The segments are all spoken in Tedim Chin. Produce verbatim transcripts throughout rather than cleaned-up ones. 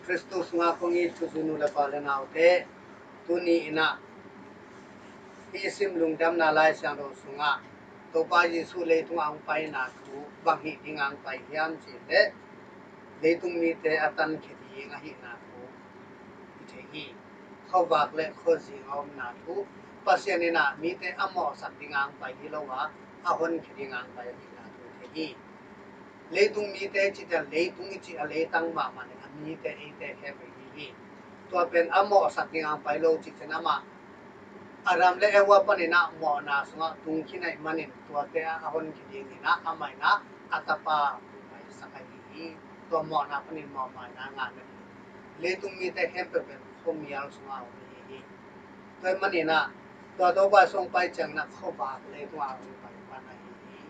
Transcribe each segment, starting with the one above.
Khristu sungah kong it u nu le pa le naute, tuni in ah hih sim lungdamna Lai Siangtho sungah Topa Jesuh leitungah hong paina thu bang hih dingah hong pai hiam cih leh, leitung mite a tankhia ding ahihna thu i thei hi. Khuavak le khuazing a omna thu, Pasian in ah mite a mawhsak dingah hong pai hi lo a, a honkhia dingah hong pai ahihna thu i thei hi. Leitung mite cih ciang leitung i cih a leitang mahmah in a mite, eite khempeuh hi hi. Tua pen a mawhsak dingah hong pai lo cih ciang amah Adam le Eva panin ah mawhna sungah tung khin ahih manin tuate a honkhia dingin ah amah in ah a tapa hong paisak ahi hi. Tua mawhna panin mawhmaina ngah nading leitung mite khempeuh pen khuamial sungah om ahi hi. Tua ahih manin ah tua Topa Jesuh hong pai ciangin ah khuavak leitungah hong pai pan ahi hi.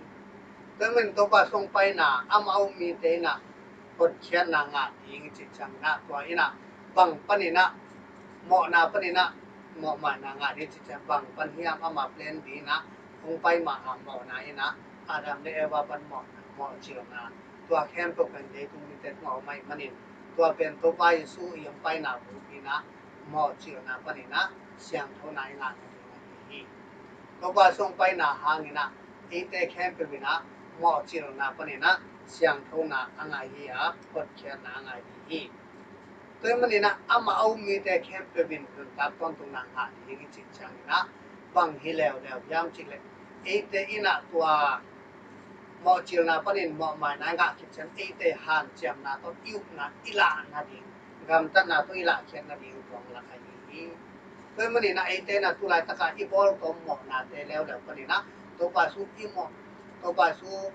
Tua ahih manin Topa Jesuh hong paina amah a um mite in ah hotkhiatna ngah ding i cih ciangin ah tua in ah bang panin ah mawhna panin ah mawhmaina ngah ding i cih ciang bang pan hiam, amah plan B in ah hong pai mah a mawhna in ah Adam le Eva pan mawhna, mawhcilna, tua khempeuh pen leitung mite tungah om ahih manin tua pen Topa Jesuh i hong paina bulpi in ah mawhcilna panin ah siangthona i ngah nading ahi hi. Topa Jesuh hong paina hangin ah eite khempeuh in ah mawhcilna panin ah siangthona a ngah hi a, hotkhiatna a ngah hi hi. Tua ahih manin ah amah a um mite khempeuh in nuntak tawntungna ngah ding i cih ciangin ah bang hi leuleu hiam cih leh, eite in ah tua mawhcilna panin mawhmaina i ngah khit ciang eite hanciamna tawh i upna i lah nading, gamtatna tawh i lahkhiat nading tua hong lak ahi hi. Tua ahih manin ah eite in ah tu laitakah i bawltawm mawhnate leuleu panin ah Topa Jesuh i mawh, Topa Jesuh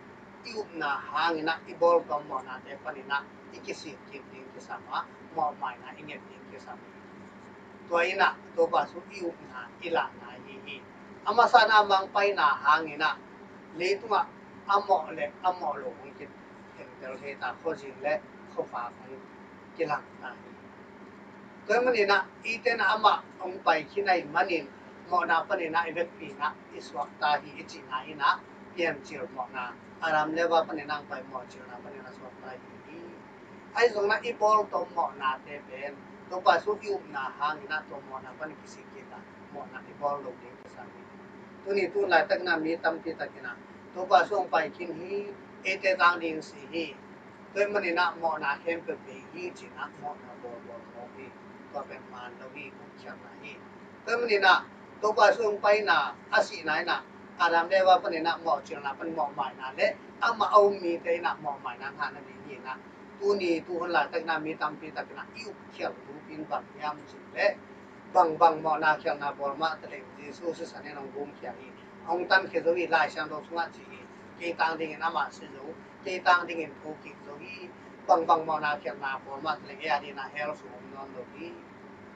i upna hangin ah i bawltawm mawhnate panin ah i kisik kik ding kisam a, mawhmaina i nget ding kisam hi. Tua in ah Topa Jesuh i upna i lahna ahi hi. A masa in ah amah hong paina hangin ah leitungah a mawh le a mawh lo hong kikhentel thei ta, khuazing le khuavak hong kilang ta hi. Tua ahih manin ah eite in ah amah hong pai khin ahih manin mawhna panin ah i vekpi in ah i suakta hi i cihna in ah piancil mawhna, Adam le Eva panin ah hong pai mawhcilna panin ah suakta hi hi. Ahi zongin ah i bawltawm mawhnate pen Topa Jesuh i upna hangin ah tua mawhna pan kisik kik a, mawhna i bawl lo ding kisam hi. Tuni tu laitak in ah mi tampi tak in ah Topa Jesuh hong pai khin hi, eite tang ding si hi. Tua ahih manin ah mawhna khempeuh bei hi ci-in ah mawhna bawlbawl mawk hi. Tua pen man lo hi, gupkhialhna hi. Tua ahih manin ah Topa Jesuh hong paina, a sihna in ah Adam le Eva panin ah mawhcilna pan mawhmaina le amah a um mite in ah mawhmaina ngah nading hi in ah, tuni tu hun laitak in ah mi tampi tak in ah i up khialh bulpi in bang hiam cih leh, bangbang mawhna khialhna bawl mah taleng Jesuh sisan in hong gumkhia hi. Hong tankhia zo hi, Lai Siangtho sungah ci hi. Kei tang dingin amah si zo, kei tang dingin thokik zo hi. Bangbang mawhna khialhna bawl mah taleng ei a dingin ah hell sung om nawn lo hi.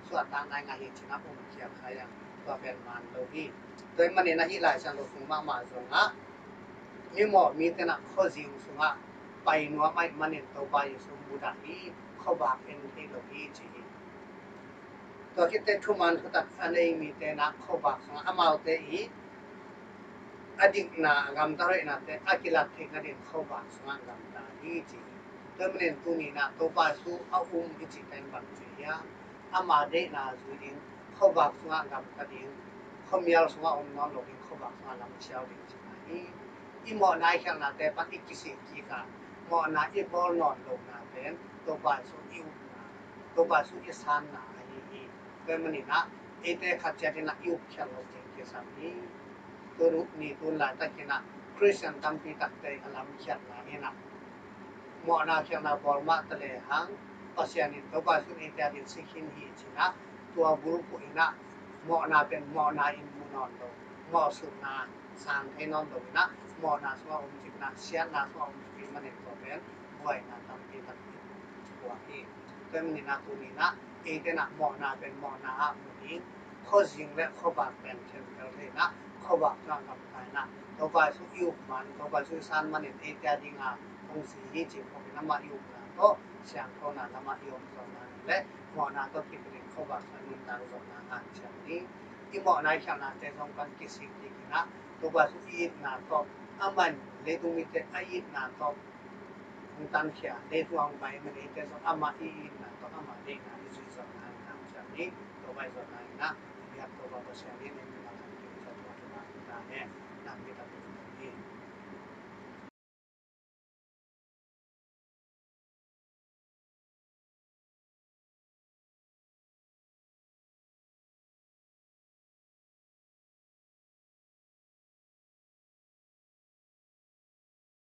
Suahtakna i ngah hi ci-in ah um khial kha hi a, tua pen man lo hi. Tua ahih manin ah hih Lai Siangtho sung mahmah zongah mimawh mite in ah khuazing sungah pai nuam ahih manin Topa Jesuh mudah hi, khuavak en thei lo hi ci hi. Tua khit teh thuman thutak a nei mite in ah khuavak sungah amaute i a dikna, a gamtat hoihnate a kilat theih nadingin khuavak sungah gamta hi ci hi. Tua ahih manin tuni in ah Topa Jesuh a um i cih pen bang ci hiam? Ama deihna zui ding, khuavak sungah gamta ding, khuamial sungah om nawn lo ding, khuavak sungah lam siau ding cihna hi. I mawhna i khialhnate pan i kisik kik a, mawhna i bawl nawn lohna pen Topa Jesuh i upna, Topa Jesuh i sanna ahi hi. Tua ahih manin ah eite khat ciat in ah i up khialh loh ding kisam hi. Tuni tu hun laitak in ah Khristian tampi takte a lamkhiatna in ah mawhna khialhna bawl mah talehang Pasian in Topa Jesuh in eite a dingin si khin hi ci-in ah, tua bulphuh in ah mawhna pen mawhna in mu nawn lo, mawhsutna sang thei nawn lo in ah, mawhna sungah om cih in ah, siatna sungah om cih manin tua pen buaina tampi tak in puak hi. Tua ahih manin ah tuni in ah eite in ah mawhna pen mawhna ah mu ding, khuazing le khuavak pen khentel thei in ah, khuavak sungah gamta in ah, Topa Jesuh i up man, Topa Jesuh i san manin eite a dingin hong si hi cih phawk in amah i upna tawh siangthona lamah i om zawhna le mawhna tawh kipilin khuavak sungah nuntak zawhna ngah ciat ni. I mawhna i khialhnate zong pan kisik kik in ah, Topa Jesuh i itna tawh, amah in leitung mite a itna tawh tankhia, deih tua hong pai manin eite zong amah i itna tawh amah deihna i zui zawhna in hong ciam ni. Topa i zawhna in ah i biak Topa Pasian in ei mi bangin i zat tua thuma ta hen. Nakpi tak i zui hi.